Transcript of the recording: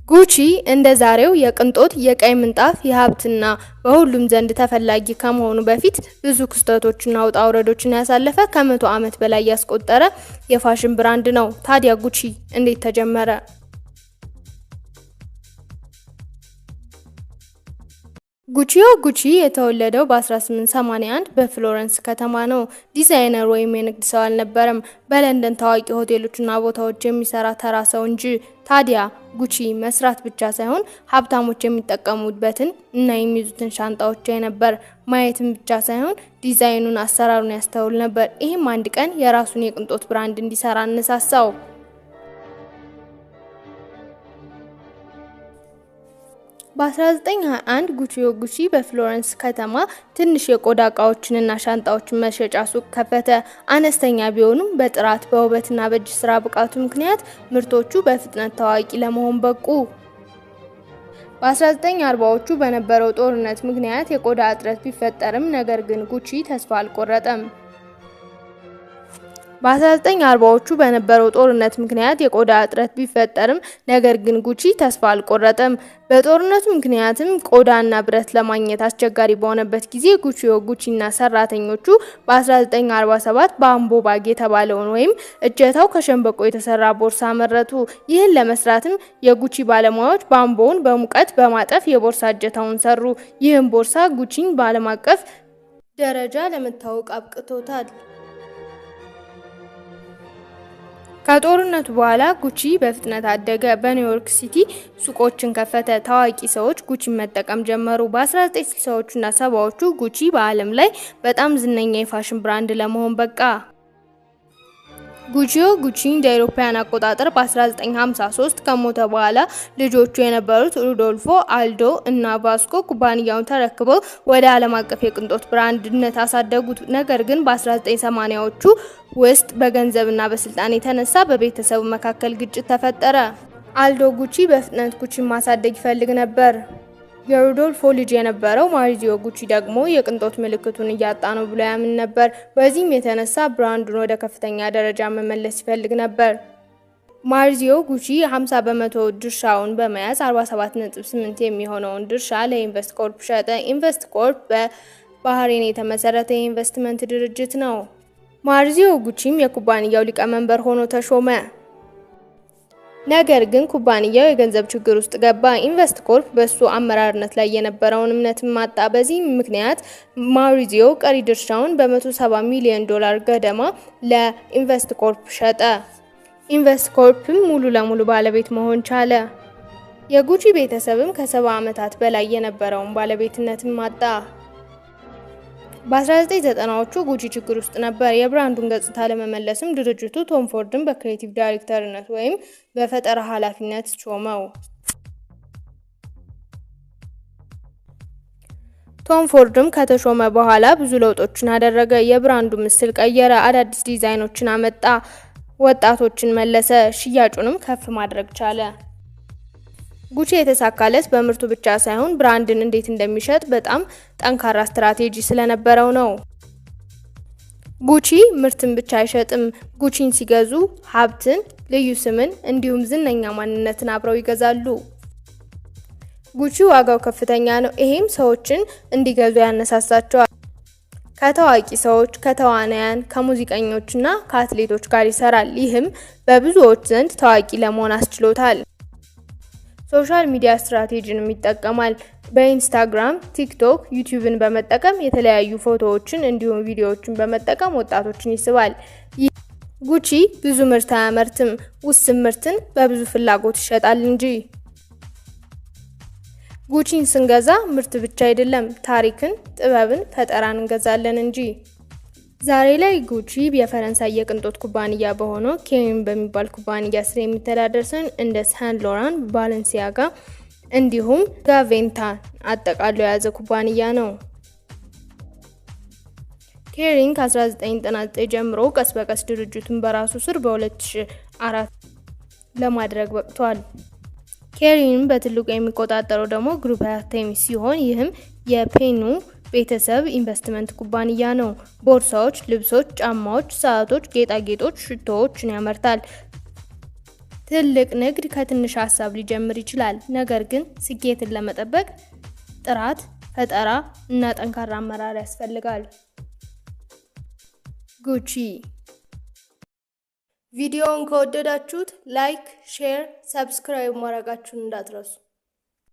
ጉቺ እንደ ዛሬው የቅንጦት፣ የቀይ ምንጣፍ፣ የሀብትና በሁሉም ዘንድ ተፈላጊ ከመሆኑ በፊት ብዙ ክስተቶችና ውጣ ውረዶችን ያሳለፈ፣ ከ100 ዓመት በላይ ያስቆጠረ የፋሽን ብራንድ ነው። ታዲያ ጉቺ እንዴት ተጀመረ? ጉቺዮ ጉቺ የተወለደው በ1881 በፍሎረንስ ከተማ ነው። ዲዛይነር ወይም የንግድ ሰው አልነበረም። በለንደን ታዋቂ ሆቴሎችና ቦታዎች የሚሰራ ተራ ሰው እንጂ። ታዲያ ጉቺ መስራት ብቻ ሳይሆን ሀብታሞች የሚጠቀሙበትን እና የሚይዙትን ሻንጣዎች ያይ ነበር። ማየትም ብቻ ሳይሆን ዲዛይኑን፣ አሰራሩን ያስተውል ነበር። ይህም አንድ ቀን የራሱን የቅንጦት ብራንድ እንዲሰራ አነሳሳው። በ1921 ጉቺዮ ጉቺ በፍሎረንስ ከተማ ትንሽ የቆዳ እቃዎችንና ሻንጣዎችን መሸጫ ሱቅ ከፈተ። አነስተኛ ቢሆኑም በጥራት፣ በውበትና በእጅ ስራ ብቃቱ ምክንያት ምርቶቹ በፍጥነት ታዋቂ ለመሆን በቁ። በ1940ዎቹ በነበረው ጦርነት ምክንያት የቆዳ እጥረት ቢፈጠርም ነገር ግን ጉቺ ተስፋ አልቆረጠም። በ1940ዎቹ በነበረው ጦርነት ምክንያት የቆዳ እጥረት ቢፈጠርም ነገር ግን ጉቺ ተስፋ አልቆረጠም። በጦርነቱ ምክንያትም ቆዳና ብረት ለማግኘት አስቸጋሪ በሆነበት ጊዜ ጉቺዮ ጉቺና ሰራተኞቹ በ1947 bamboo bag የተባለውን ወይም እጀታው ከሸንበቆ የተሰራ ቦርሳ አመረቱ። ይህን ለመስራትም የጉቺ ባለሙያዎች bamboo ውን በሙቀት በማጠፍ የቦርሳ እጀታውን ሰሩ። ይህም ቦርሳ ጉቺን በዓለም አቀፍ ደረጃ ለመታወቅ አብቅቶታል። ከጦርነቱ በኋላ ጉቺ በፍጥነት አደገ። በኒውዮርክ ሲቲ ሱቆችን ከፈተ። ታዋቂ ሰዎች ጉቺን መጠቀም ጀመሩ። በ1960ዎቹና 70ዎቹ ጉቺ በዓለም ላይ በጣም ዝነኛ የፋሽን ብራንድ ለመሆን በቃ። ጉቺዮ ጉቺ እንደ አውሮፓውያን አቆጣጠር በ1953 ከሞተ በኋላ ልጆቹ የነበሩት ሩዶልፎ፣ አልዶ እና ቫስኮ ኩባንያውን ተረክበው ወደ ዓለም አቀፍ የቅንጦት ብራንድነት አሳደጉት። ነገር ግን በ1980ዎቹ ውስጥ በገንዘብና በስልጣን የተነሳ በቤተሰቡ መካከል ግጭት ተፈጠረ። አልዶ ጉቺ በፍጥነት ጉቺን ማሳደግ ይፈልግ ነበር። የሩዶልፎ ልጅ የነበረው ማሪዚዮ ጉቺ ደግሞ የቅንጦት ምልክቱን እያጣ ነው ብሎ ያምን ነበር። በዚህም የተነሳ ብራንዱን ወደ ከፍተኛ ደረጃ መመለስ ይፈልግ ነበር። ማሪዚዮ ጉቺ 50% ድርሻውን በመያዝ 47.8 የሚሆነውን ድርሻ ለኢንቨስት ኮርፕ ሸጠ። ኢንቨስት ኮርፕ በባህሬን የተመሰረተ የኢንቨስትመንት ድርጅት ነው። ማሪዚዮ ጉቺም የኩባንያው ሊቀመንበር ሆኖ ተሾመ። ነገር ግን ኩባንያው የገንዘብ ችግር ውስጥ ገባ። ኢንቨስት ኮርፕ በሱ አመራርነት ላይ የነበረውን እምነትም አጣ። በዚህም ምክንያት ማውሪዚዮ ቀሪ ድርሻውን በ170 ሚሊዮን ዶላር ገደማ ለኢንቨስት ኮርፕ ሸጠ። ኢንቨስት ኮርፕም ሙሉ ለሙሉ ባለቤት መሆን ቻለ። የጉቺ ቤተሰብም ከ70 ዓመታት በላይ የነበረውን ባለቤትነትም አጣ። በ1990ዎቹ ጉቺ ችግር ውስጥ ነበር። የብራንዱን ገጽታ ለመመለስም ድርጅቱ ቶም ፎርድን በ creative ዳይሬክተርነት ወይም በፈጠራ ኃላፊነት ሾመው። ቶም ፎርድም ከተሾመ በኋላ ብዙ ለውጦችን አደረገ። የብራንዱ ምስል ቀየረ፣ አዳዲስ ዲዛይኖችን አመጣ፣ ወጣቶችን መለሰ፣ ሽያጩንም ከፍ ማድረግ ቻለ። ጉቺ የተሳካለት በምርቱ ብቻ ሳይሆን ብራንድን እንዴት እንደሚሸጥ በጣም ጠንካራ ስትራቴጂ ስለነበረው ነው። ጉቺ ምርትን ብቻ አይሸጥም። ጉቺን ሲገዙ ሀብትን፣ ልዩ ስምን እንዲሁም ዝነኛ ማንነትን አብረው ይገዛሉ። ጉቺ ዋጋው ከፍተኛ ነው። ይሄም ሰዎችን እንዲገዙ ያነሳሳቸዋል። ከታዋቂ ሰዎች፣ ከተዋናያን፣ ከሙዚቀኞችና ከአትሌቶች ጋር ይሰራል። ይህም በብዙዎች ዘንድ ታዋቂ ለመሆን አስችሎታል። Social media ስትራቴጂንም ይጠቀማል። በኢንስታግራም፣ ቲክቶክ፣ ዩቲዩብን በመጠቀም የተለያዩ ፎቶዎችን እንዲሁም ቪዲዮዎችን በመጠቀም ወጣቶችን ይስባል። ጉቺ ብዙ ምርት አያመርትም፣ ውስን ምርትን በብዙ ፍላጎት ይሸጣል እንጂ። ጉቺን ስንገዛ ምርት ብቻ አይደለም፣ ታሪክን፣ ጥበብን፣ ፈጠራን እንገዛለን እንጂ። ዛሬ ላይ ጉቺ የፈረንሳይ የቅንጦት ኩባንያ በሆነው ኬሪን በሚባል ኩባንያ ስር የሚተዳደር ሲሆን እንደ ሳን ሎራን፣ ባለንሲያጋ እንዲሁም ጋቬንታ አጠቃሎ የያዘ ኩባንያ ነው። ኬሪን ከ1999 ጀምሮ ቀስ በቀስ ድርጅቱን በራሱ ስር በ2004 ለማድረግ በቅቷል። ኬሪንን በትልቁ የሚቆጣጠረው ደግሞ ግሩፕ አርቴሚስ ሲሆን ይህም የፒኑ ቤተሰብ ኢንቨስትመንት ኩባንያ ነው። ቦርሳዎች፣ ልብሶች፣ ጫማዎች፣ ሰዓቶች፣ ጌጣጌጦች፣ ሽቶዎችን ያመርታል። ትልቅ ንግድ ከትንሽ ሀሳብ ሊጀምር ይችላል፣ ነገር ግን ስኬትን ለመጠበቅ ጥራት፣ ፈጠራ እና ጠንካራ አመራር ያስፈልጋል። ጉቺ። ቪዲዮውን ከወደዳችሁት like፣ share፣ subscribe ማድረጋችሁን እንዳትረሱ።